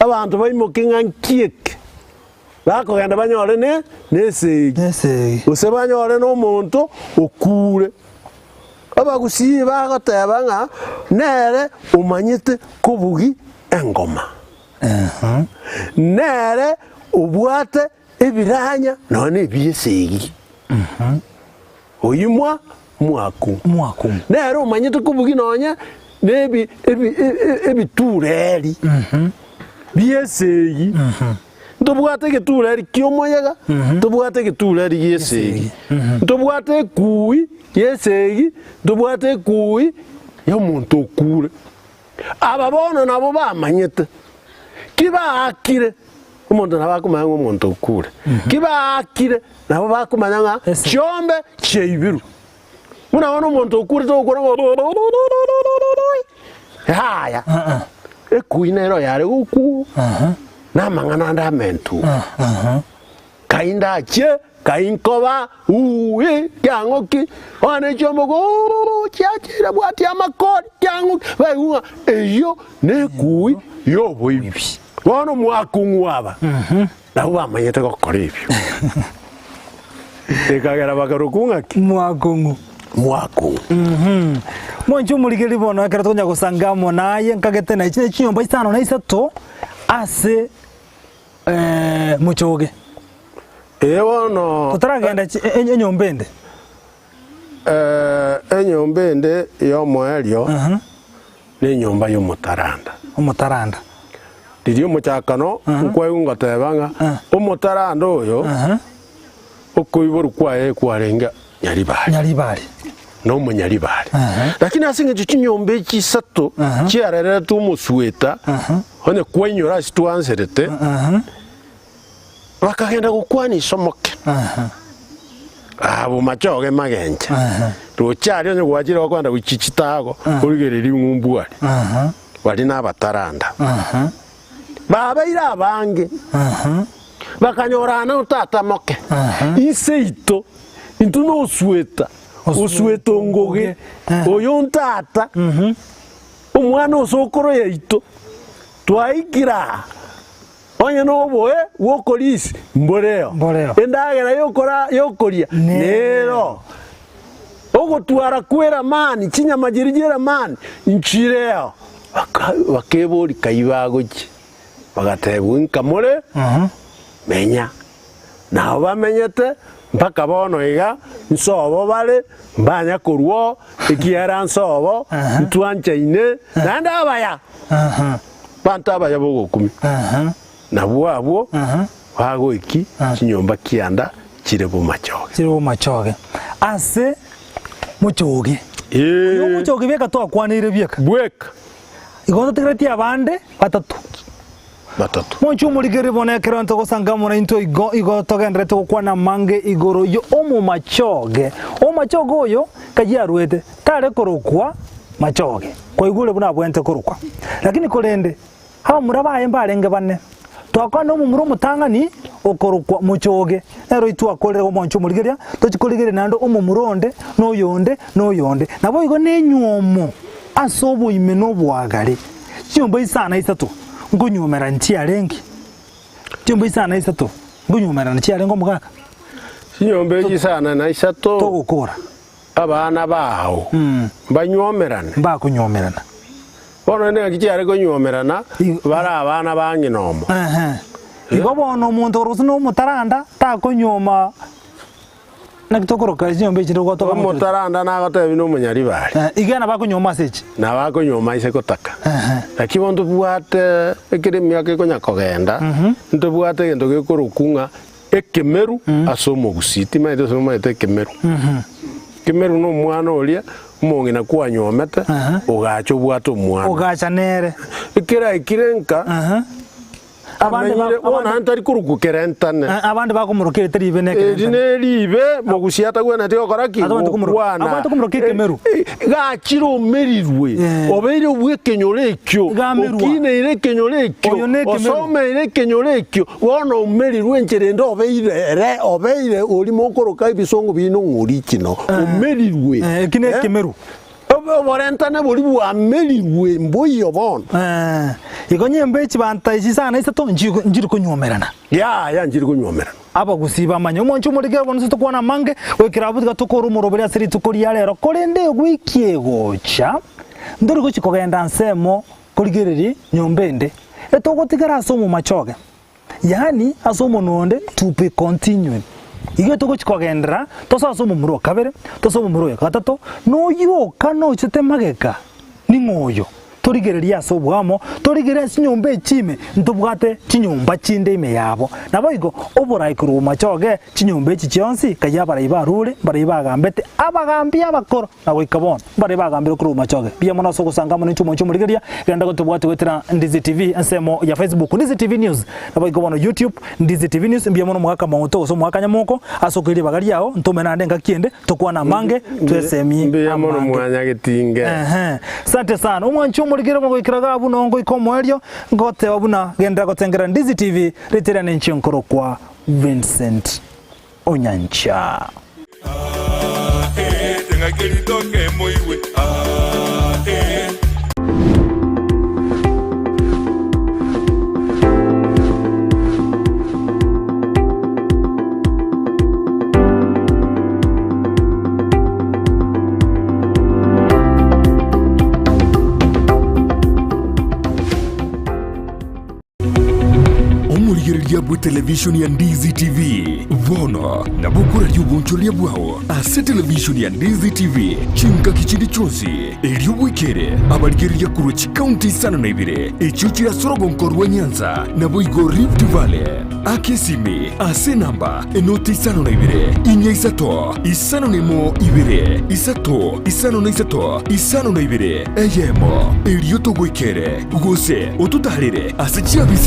S3: Abanto baimoke ng'a nki eke bakogenda banyore ne nesegi,
S2: Nesegi.
S3: gose banyore nomonto okure. Abagusii bagoteba ng'a nere omanyete kobugi engoma, nere obwate ebiranya nonya na ebiesegi. Oyio mwa mwakungu.
S2: Mwakungu.
S3: Nere omanyete kobugia nonye na ebi ebi ebitureri bi'esegi. Ntobwate egetureri ki'omoyega, ntobwate egetureri gi'esegi, ntobwate ekui y'esegi, ntobwate ekui y'omonto okure. Aba bono nabo bamanyete, ki baakire, omonto nabo akomanya ng'a omonto okure, ki baakire nabo bakomanya ng'a chiombe chiaibirwe. Buna bono omonto okure togokora ng'a yaya, ekui nero yare gokwa, na amang'ana ande amentwe. Kai ndachie, kai nkoba, uuwi, kiang'o ki? Bono echiombe ogo chiachire bwatia amakori, kiang'o ki? Baigwa ng'a eyio nekui y'oboibi. Bono mwakong'u aba, nabwo bamanyete gokora ebio. Ekagera bakarokwa ng'a ki?
S2: Mwakong'u.
S3: Mwakong'u.
S2: Mwanche omorigereria bono ekero tokonya gosanga amo naye nkagete na echi ne chinyomba isano na isato ase mochoge.
S3: Ee bono.
S2: Totaragenda enyomba ende.
S3: Enyomba ende y'omoerio nenyomba y'omotaranda.
S2: Omotaranda.
S3: Riria omochakano nkwaigwa ngoteba ng'a omotaranda oyo okoiborwa kwaye kwarenge Nyaribari.
S2: Nyaribari.
S3: Na omonyaribari. Lakini ase eng'encho chinyomba echi isato chiareretwe omosueta, onye kwainyora ase twanserete, bakagenda gokwana isomoke. Abwo machoge magencha. Roche aria onye gwachire gokogenda gochia chitago, origererie ng'umbu aria. Baria nabataranda. Babeire abange, bakanyorana tata moke, inse ito, intwe nosueta, osueta ongoge, oyo ntata, omwana osokoro yaito, twaikire aa, onye noboe bw'okorisia mboreo, endagera yokora yokoria nero, ogotwara kw'eramani, chinyama chiria chi'eramani nchireo. Bakeboria kai bagochia, bagatebiwa, Inka more, menya. Nabo bamenyete mpaka bono iga, nsobo bare, mbanya korwa oo, ekiagera nsobo, ntwanchaine, naende abaya, abanto abaya b'ogokumia. Nabwo abwo bagoiki chinyomba kianda chire bomachoge.
S2: Chire bomachoge. Ase mochoge. Oyo omochoge bieka twakwaneire bieka.
S3: Bweka.
S2: Igo totigeretie abande batato.
S3: Batato.
S2: Monche omorigererie bono ekero ntogosanga amo naintwe igo igo togendererete gokwana amange igoro yo omomachoge. Omomachoge oyo kayio arwete tare korokwa machoge. Kwaigure buna abwenerete korokwa. Lakini korende Abamura baye mbarenge bane. Twakwana nomomura omotang'ani okorokwa Mochoge, nere oyio twakorire omonche omorigereria, tochie korigereria naende omomura onde, na oyonde, na oyonde. Naboigo nenywomo ase oboime na oboagare. Chinyomba isano isato nkonywomerana chiarenge, chinyomba isano isato nkonywomerana chiarenge omogaka.
S3: Chinyomba echi isano na isato.
S2: Togokora.
S3: Abana bao mbanywomerane.
S2: Mbakonywomerana.
S3: Bono rende ng'aki chiare konywomerana bare abana ba ng'ina omo?
S2: Igo bono omonto ore gose nomotaranda takonywoma naki tokoroka chinyomba echi gotoka
S3: Omotaranda nagotebi nomonyaribari.
S2: Iga nabo akonywoma ase echi.
S3: Nabo akonywoma ase gotaka. Naki bono ntobwate ekero emiaka ekonya kogenda, ntobwate egento gekorokwa ng'a Ekemeru ase omogusii, timanyeti gose nomanyete ekemeru. Ekemeru na omwana oria omong'ina kwanyuomete, ogacha obwate omwana.
S2: Ogacha nere.
S3: Ekero aikire nka,
S2: Abande ba-
S3: amenyire, bono
S2: abande-
S3: naende tari korokwa kerentane.
S2: Abande bakomoroka eri tari ribe na
S3: Eri
S2: ekerentane.
S3: neribe, mogusii atagwenereti gokora ki?
S2: Atagwenereti komoroka.
S3: Gokwana.
S2: Abwenerete komoroka ekemeru.
S3: Eh, eh, Gachire omerirwe,
S2: Eh.
S3: obeire bw'ekenyoro ekio,
S2: Iga amerwa.
S3: okineire ekenyoro ekio,
S2: Oyo nekemeru.
S3: osomeire ekenyoro ekio, Bono omerirwe enchera ende obeire ere, obeire oria mokoroka ebisongo biaino ng'a original, omerirwe.
S2: Eh, eki nekemeru.
S3: Obe oborentane boria bwamerirwe mboiyo bono.
S2: Eh, igo nyimba echi banta echi sana isato nchi- nchiri konywomerana.
S3: Yaya nchiri konywomerana.
S2: Abagusii bamanye omonche omorikere bono ase tokwana amange, goikera abwo tiga tokore omoroberi ase rituko ria rero, korende ewiki egocha, ntori gochi kogenda nsemo Korigereria nyomba ende etogotigara ase omomachoge, yaani ase omonwa onde to be continued. Igo togochi kogenderera tosoe ase omomura o kabere, tosoe omomura oyo gatato, na oyio oka nochete magega, ning'o oyo? Torigererie ase oboamo, torigererie ase chinyomba echi ime, ntobwate chinyomba chinde ime yabo. Naboigo oborai korwa omomachoge, chinyomba echi chionsi, kayia abarai barure, mbarai bagambete, abagambi abakoro, na goika bono, mbarai bagambire korwa omomachoge. Mbuya mono ase ogosanga amo ninche omonche omorigereria, genda gotobwate goetera Ndizi TV ensemo ya Facebook, Ndizi TV News, naboigo bono YouTube, Ndizi TV News, mbuya mono omogaka Mong'oto gose omogaka Nyamoko, ase okoira ribaga riao, ntomene naende engaki ende, Tokwane amange, twesemie
S3: Mbuya mono
S2: amange.
S3: mwanyagetinge.
S2: Ehe. Sante sana. Omwanchi omorikire goikera iga abwo noo ngoika omoerio, ngoteba buna genderera gotengera Ndizi TV, ritere ninche nkorokwa Vincent Onyancha.
S1: Ah, eh, teng'ake ritoke moigwe. Ah, eh.
S5: Omorigereria bwe televishoni ya Ndizi TV bono nabo okoraria obonchoreria bwao ase televishoni ya Ndizi TV chingaki chinde chionsi erio bwekere abarigereria korwa chikaunti isano na ibere echio chire ase orogonko rwa Nyanza naboigo Rift Valley. Aka esimi ase enamba enoti 52 4 3 51 2 3 53 52 eyemo, erio togoikere, gose ototaarere ase chiabisi.